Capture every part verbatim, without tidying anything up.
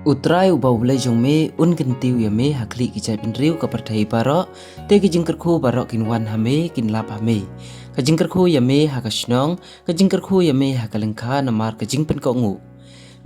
U Trai uba U Blei jong me un kyntiew ïa me ha khlieh ki jaitbynriew ka pyrthei baroh, te ki jingkyrkhu baroh kin wan ha me, kin lap ha me. Ka jingkyrkhu ïa me ha ka shnong, ka jingkyrkhu ïa me ha ka lyngkha namar ka jingpynkohnguh.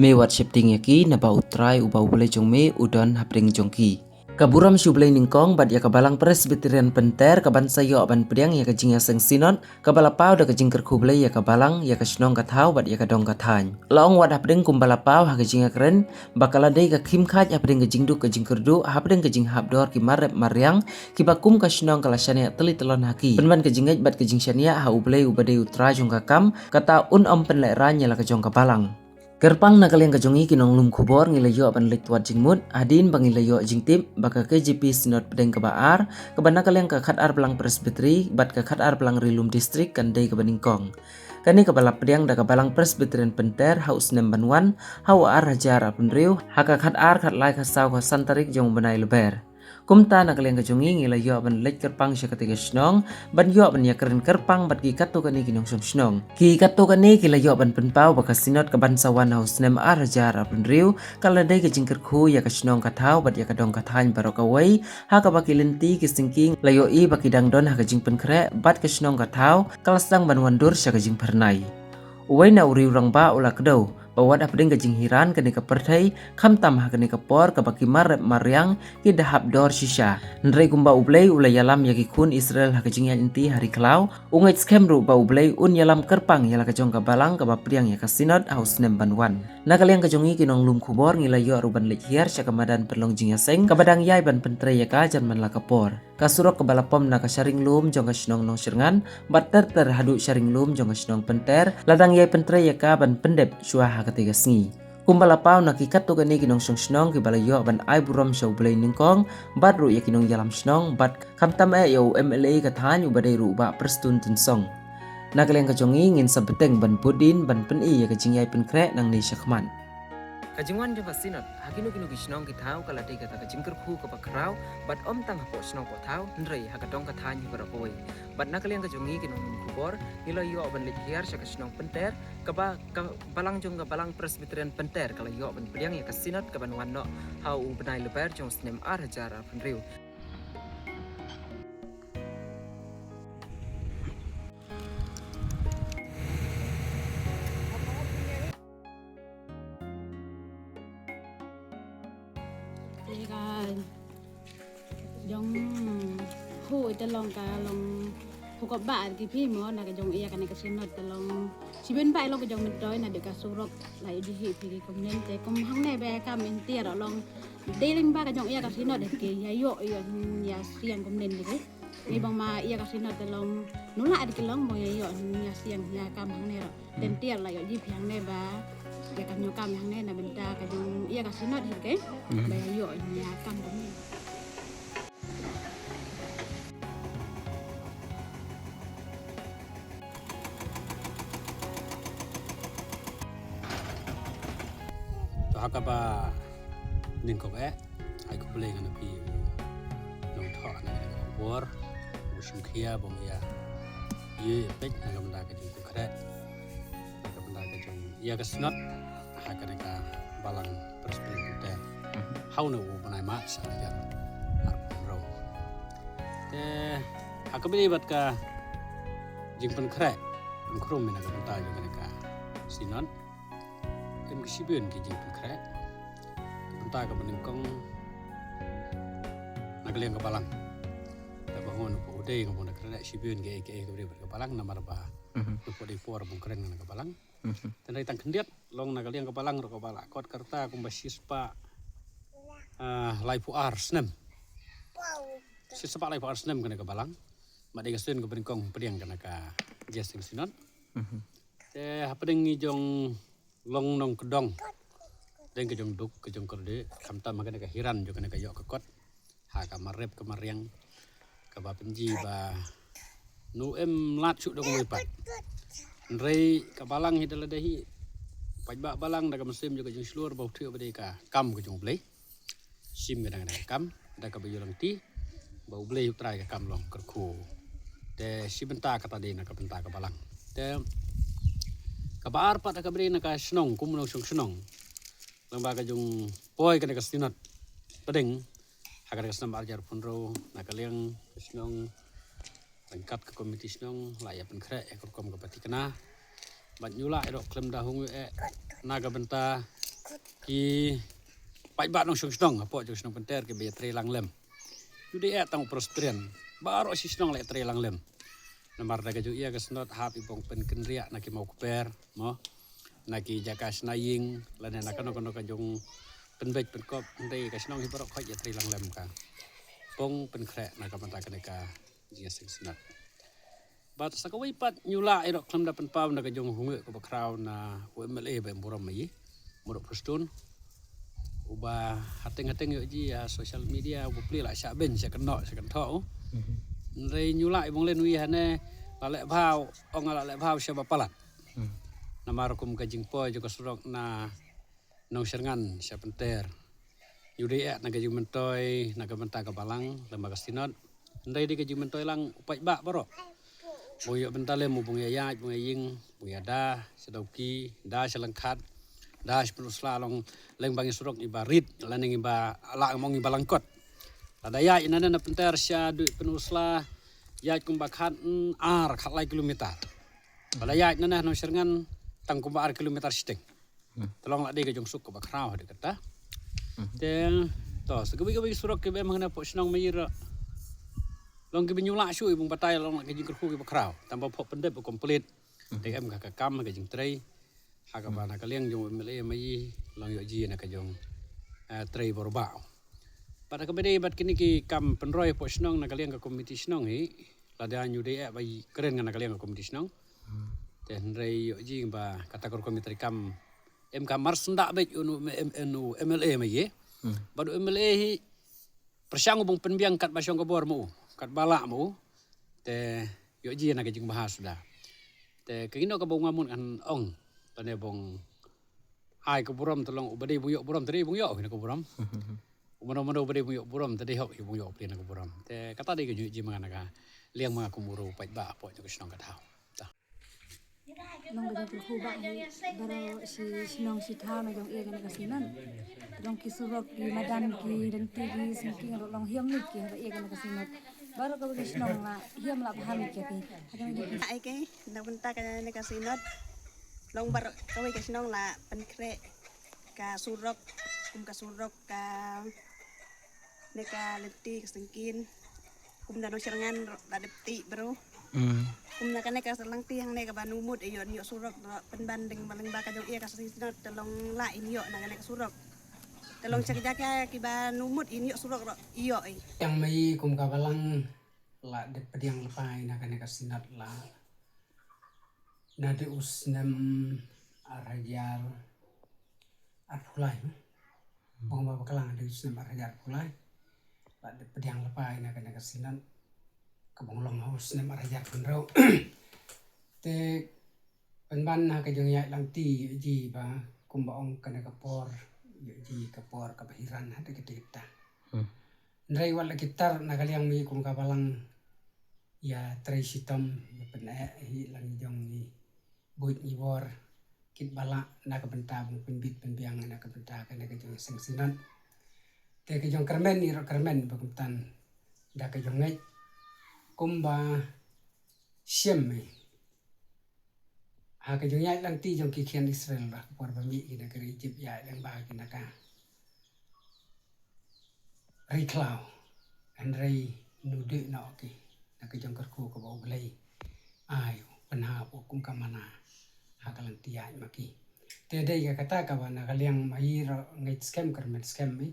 Me wat sheptieng ïa ki, naba U Trai uba U Blei jong me u don hapdeng jong ki. Ka burom sha U Blei nyngkong bad ïa ka Balang Presbyterian Pynter ka ban sa ïoh ban pdiang ïa ka jingïaseng Synod, kaba la paw da ka jingkyrkhu Blei ïa ka Balang, ïa ka shnong ka thaw bad ïa ka dong ka thaiñ. La ong wat hapdeng kumba la paw ha ka jingïakren ba ka la dei ka khim khait hapdeng ka jingduk ka jingkyrduh, hapdeng ka jinghap dor ki mar rep mar riang, kiba kum ka shnong ka la shaniah tylli tylon ha ki. Pynban ka jingngeit bad ka jingshaniah ha U Blei uba dei U Trai jong ka kam, kata un ym pynlehraiñ ïa la ka jong ka Balang. Kyrpang na ka liang ka jong ngi ki nonglum khubor, ngi la ïoh ban leit wad jingmut hadien ba ngi la ïoh jingtip ba ka K J P Synod pdeng kaba ar, kaba na ka liang ka Khatar Balang Presbytery bad ka Khatar Balang Ri Lum District kan dei kaba nyngkong. Kane kaba la pdiang da ka Balang Presbyterian Pynter ha u snem ban wan, ha u ar hajar arphew hynriew, ha ka khatar, khatlai, khatsaw, khatsan tarik jong u bnai Lber. Kumta na ka liang ka jong ngi, ngi la ïoh ban leit kyrpang sha katei ka shnong, ban ïoh ban ïakren kyrpang bad ki katto katne ki nongshong shnong. Ki katto katne ki la ïoh ban pynpaw ba ka Synod ka ban sa wan ha u snem ar hajar arphew hynriew, ka la dei ka jingkyrkhu ïa ka shnong ka thaw bad ïa ka dong ka thaiñ baroh kawei, ha kaba ki lynti ki syngkien la ïohi ba ki dang don ha ka jingpynkhreh, bad ka shnong ka thaw ka la sdang ban wan dur sha ka jingphyrnai. Uwei na u riew rangbah u la kdew ba wat hapdeng ka jinghiar kane ka pyrthei, khamtam ha kane ka por kaba ki mar rep mar riang ki da hap dor shisha. Hynrei kumba U Blei u la ïalam ïa ki khun Israel ha ka jingïaid lynti ha ri khlaw, u ngeit skhem ruh ba U Blei un ïalam kyrpang ïa la ka jong ka Balang kaba pdiang ïa ka Synod ha u snem ban wan. Na ka liang ka jong ngi ki nonglum khubor, ngi la ïoh ruh ban leit hiar sha ka madan pynlong jingïaseng kaba dang ïai ban pyntrei ïa ka jan man la ka por. Ka surok kaba la pom na ka sharing lum jong ka shnong Nongshyrngan bad ter ter haduh sharing lum jong ka shnong Pynter, la dang ïai pyntrei ïa ka ban pyndep shuwa ha katei ka sngi. Kumba la paw na ki katto katne ki nongshong shnong kiba la ïoh ban ai burom sha U Blei nyngkong, bad ruh ïa ki nongïalam shnong, bad khamtam eh ïa u M L A ka thaiñ uba dei ruh u Bah Prestone Tynsong. Na ka liang ka jong ngi, ngin sa bteng ban bud dien ban pyni ïa ka jingïai pynkhreh nangne shakhmat. Ka jingwan jong ka Synod ha kino kino ki shnong ki thaw ka la dei kata ka jingkyrkhu kaba khraw, bad ym tang hapoh shnong poh thaw, hynrei ha ka dong ka thaiñ hi baroh kawei. Bad na ka liang ka jong ngi ki nonglum khubor, ngi la ïoh ban leit hiar sha ka shnong Pynter, kaba ka Balang jong ka Balang Presbyterian Pynter ka la ïoh ban pdiang ïa ka Synod kaban wan noh ha u bnai Lber jong u snem ar hajar arphew hynriew. Ïa ka jong khu ïa ka long ka long khu ka ba ki phi mo, na ka jong ïa kane ka Synod ka long shibun ba long ka jong myntoi, naduh ka surok la ïoh jhieh phi ki kumne, te kum hangne ba kam ïa ka tiar long dei lyngba ka jong ïa ka Synod ki ïa ïoh ïa ïa siang kumne ki. Ni bang ma ïa ka Synod te long nula ïa ki long mo ïa ïoh ïa siang ïa kam hangne ruh. Te tiar la ïoh jhieh phi hangne ba ïa kam ïoh kam hangne na bynta ka jong ïa ka Synod hi ki. Ba ïa ïoh ïa kam kumne. To ha kaba nyngkong eh, ai khublei ngan ïa phi u nongthoh na ka khubor, u shim khia bym ïa ïa peit na ka bynta ka jingpynkhreh, na ka bynta ka jong ïa ka Synod ha kane ka Balang Presbyterian Pynter. Ha une u bnai March ar hajar arphew hynriew. Te ha kaba ïadei bad ka jingpynkhreh, pynkhrum ïa na ka bynta jong kane ka Synod, em ki shibun ki jingpynkhreh. Ka bynta kaba nyngkong na ka liang ka Balang. Kaba ngan ong ba u dei nga bun da kren shibun kiei kiei kaba ïadei bad ka Balang namar ba u pudi por bun kren na ka Balang. Te hynrei tang khyndiat long na ka liang ka Balang ruh kaba la kot ka rta kumba shispah, ah, laiphew ar snem. Shispah laiphew ar snem kane ka Balang. Bad dei ka sien kaba nyngkong pdiang kane ka Ïaseng Synod. Te hapdeng ngi jong long nongkyndong, deng ka jong duk ka jong kyrduh, khamtam ha kane ka hiar jong kane ka ïoh ka kot ha ka mar rep ka mar riang, kaba pynji ba nu em lad shuh da kumwei pat. Hynrei ka Balang hi da lade hi, paidbah Balang da ka mynsiem jong ka jingshlur ba u thiah ba dei ka kam ka jong U Blei. Shim ka dang ka kam da kaba ïoh lynti ba U Blei u trai ka kam long kyrkhu. Te shi bynta kata dei na ka bynta ka Balang. Te kaba ar pat da kaba dei na ka shnong, kum u nongshong shnong. Lyngba ka jingpoi kane ka Synod pdeng ha kane ka snem arhajar arphew hynriew, na ka liang ka shnong ryngkat ka komiti shnong la ïa pynkhreh ïa ka rukom kaba thikna. Bad ngi la ïoh khlem da hynñiew eh na ka bynta ki paidbah nongshong shnong hapoh jong shnong Pynter kiba ïatrei lang lem. Ngi dei eh tang u Presbyterian, baroh shi shnong la ïatrei lang lem. Namar da ka jong ïa ka Synod hap i bong pynkynriah na ki mawkper, mo, na ki jaka shna ïing lane na kano kano ka jong pynbeit pynkop, hynrei ka shnong hi baroh khoit ïatrei lang lem ka bong pynkhreh na ka bynta kane ka jingïaseng Synod. Bad sa kawei pat ngi la ïoh khlem da pynpaw na ka jong u hynñiew kaba khraw na u MLA ba em burom ma i, Murdoch Prestone, uba hateng hateng ïoh ji ha social media uba plie la shah beiñ sha kynnoh sha kynthoh u. Hynrei ngi la i bong len wi hane la leh bha, ong la leh bha sha ba palat. Namar kum ka jingpoi jong ka surok na Nongshyrngan sha Pynter. Ngi dei eh na ka jingmyntoi na ka bynta ka balang lem bad ka Synod. Hynrei dei ka jingmyntoi lang u paidbah baroh. Bong ïoh bynta lem u bong ïa ïaid, bong ïa ïing, bong ïa da sha Dawki, da sha Lyngkhat, da sha Pynursla long leng ba ngi surok ngi ba rit lane ngi ba la ngam ong ngi ba lyngkot. Lada ïaid nane na Pynter sha dei Pynursla ïaid kumba khat, mm, ar khat lai kilometer. Lada ïaid nane Nongshyrngan tang kumba ar kilometer shiteng. Te long la dei ka jongsuk kaba khraw ha dei kata. Te to sa kawei kawei surok kiba em hangne hapoh shnong Maïi ruh long kiba ngi la shu i bong batai long la ka jingkyrkhu kiba khraw. Tang ba phoh pyndep ba complete. Te em ka, ka kam ka jingtrei ha kaba na ka liang jong u MLA Maïi long ïoh ji na ka jong, eh, trei borbah. Bad ha kaba dei bad kine ki kam pynroi hapoh shnong na ka liang ka komiti shnong hi. Lada ngi dei eh ba i kren nga na ka liang ka komiti shnong. Te hynrei ïoh ji ba kata ka rukom i trei kam em ka mar syndah beit u nu em, em, u MLA Maïi. Bad u MLA hi pyrshang u bong pynbiang katba shong ka bor ma u, katba lah ma u. Te ïoh ji na ka jingbha suda. Te ka ino kaba u nga mut ngan ong. Tane bong ai ka burom te long uba dei bong ïoh burom te dei bong ïoh hi na ka burom. U mano mano uba dei bong ïoh burom te dei hok hi bong ïoh pli na ka burom. Te kata dei ka jingïoh ji ma nga na ka liang ma nga kum u ruh u paidbah hapoh jong ka shnong ka thaw. Long ka jingkyrkhu ba hi baroh shi shnong shi thaw na jong ïa kane ka Synod. Long ki surok ki madan ki lynti ki sngewsih ruh long hiam lut ki haba ïa kane ka Synod. Baroh kawei ka shnong la hiam la bha lut ki. Ai ke na bynta kane ka Synod long baroh kawei ka shnong la pynkhreh ka surok, kum ka surok ka ne ka lynti ka sngewsih. Kum da Nongshyrngan ruh la dep ti bro. Kum na kane ka Langti hangne kaba nu mut ïoh ïoh surok ruh pynban deng ba lyngba ka jong ïa ka Synod te long la in ïoh na kane ka surok. Te long sha ka jaka kiba nu mut in ïoh surok ruh ïoh i. Yang mei kum ka balang la dep pdiang lepai na kane ka Synod la na de u snem ar hajar arphew lai. Bong ba bakla de u snem ar hajar arphew lai. Ba de pdiang lepai na kane ka Synod ka bong long ha u snem ar hajar pynreu. Te pynban na ka jong ïa Langti ïoh ji ba kumba ong kane ka por ïoh ji ka por kaba hiran ha de kita kita. Ndrei wat la kitar na ka liang mei kum ka balang ïa trei shitom ïa pyneh hi lang jong ngi buit ngi bor kit ba lah na ka bynta bong pynbit pynbiang na ka bynta kane ka jong seng Synod. Te ka jong kyrmen i ruh kyrmen ba kumtan da ka jong ngeit kumba shem mei. Ha ka jong ïa Langti jong ki khian Israel ba ka por ba mih ki na ka ri Egypt ïa lyngba ki na ka ri khlaw. Hynrei nu dei noh ki na ka jong kyrkhu kaba U Blei ai u pynhap u kum ka mana ha ka Langti ïa ma ki. Te dei ka kata kaba na ka liang mei ruh ngeit skhem kyrmen skhem mei.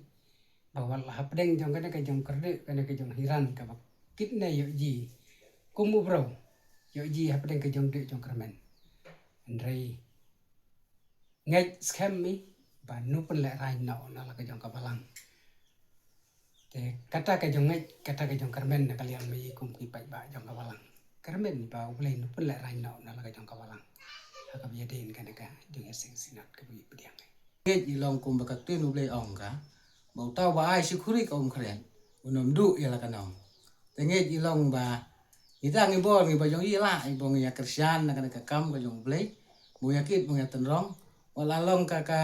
Ba wat la hapdeng jong kane ka jong kyrduh kane ka jong hiran kaba kit ne ïoh ji kum u bro ïoh ji hapdeng ka jong duh jong kyrmen. Hynrei ngeit skhem mei ba nu pynlehrain noh na la ka jong ka balang. Te kata ka jong ngeit kata ka jong kyrmen na ka liang mei kum ki paidbah jong ka balang. Kyrmen ba U Blei nu pynlehrain noh na la ka jong ka balang. Ha kaba ïadei kane ka jong ïa seng Synod kaba ïa pdiang. Ngeit i long kumba ka ktien U Blei ong ka ba uta uba ai shi khuri ka um kren un ym duh ïa la ka nong. Te ngeit i long ba ngi dang ngi bor ngi ba jong i la i bong ïa kyrshan na kane ka kam ka jong U Blei. Bong ïa kit bong ïa tynrong wat la long ka ka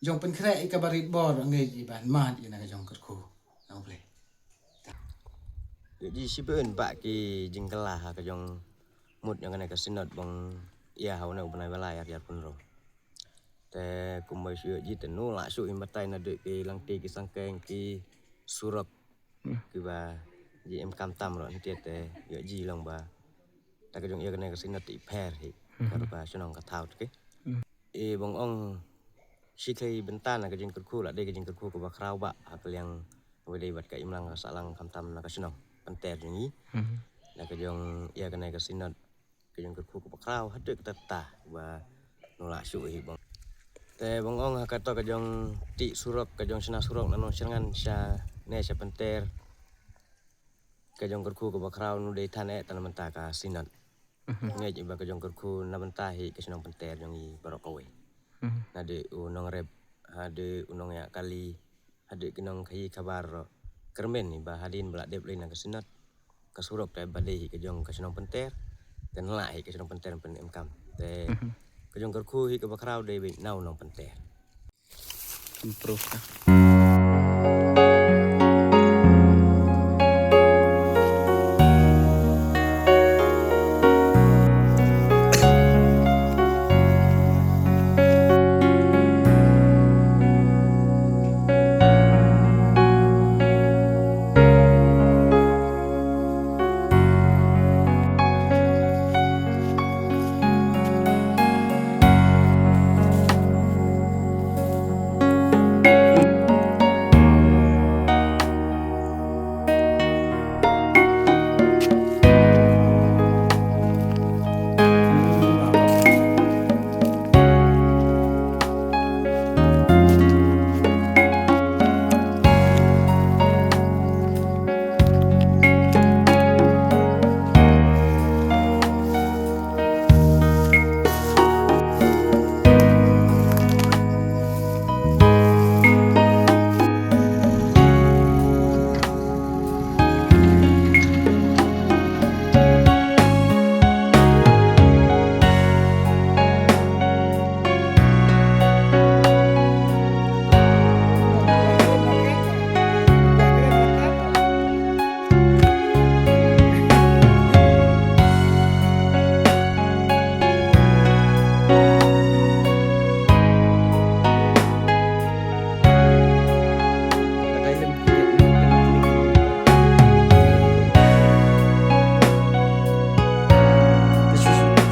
jong pynkhreh ïa kaba rit bor, ngeit ïa ban mad ïa na ka jong kyrkhu. Nang U Blei. Ïoh ji shibun ba ki jingkylla ha ka jong mut ïa kane ka synod ba ong ïa ha une u bnai ba lai ar hajar arphew hynriew. Te kumba shu ïoh ji te nu la shu im batai naduh ki langti ki sangkeng ki surok kiba ji im kam tam ruh hynrei te ïoh ji long ba ta ka jong ïa kane ka synod te i pher hi. Kaba shnong ka thaw te ki. I ba ong shi khlei bynta na ka jingkyrkhu la dei ka jingkyrkhu kaba khraw ba ha ka liang ba dei bad ka imlang ka sahlang khamtam na ka shnong pynter jong i. Na ka jong ïa kane ka synod ka jong kyrkhu kaba khraw haduh katta ba nu la shu hi ba ong. Te ba ong ha kato ka jong ti surok ka jong shna surok na nong Shyrngan sha ne sha pynter ka jong kyrkhu kaba khraw nu dei than eh tang na bynta ka synod. Ngeit ba ka jong kyrkhu na bynta hi ka shnong pynter jong i baroh kawei. Naduh u nongrep haduh u nongïaid kali haduh ki nongkhaïi khabar ruh kyrmen i ba hadien ba la dep lei na ka synod ka surok te ba dei hi ka jong ka shnong pynter te na la hi ka shnong pynter pyn em kam te ka jong kyrkhu hi kaba khraw dei beit na u nong pynter. Improve ka.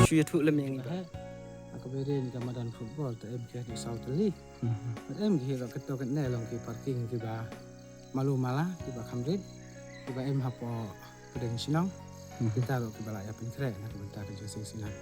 Shu ïathuh lem ïa ngi ba ha kaba ïadei ka madan football te em ki haduh saw tylli. Bad em ki hi ruh katto katne long ki parking kiba malu mala kiba kham rit kiba em hapoh pdeng shnong. Kita ruh kiba la ïa pynkhreh na ka bynta ka jingseng synod.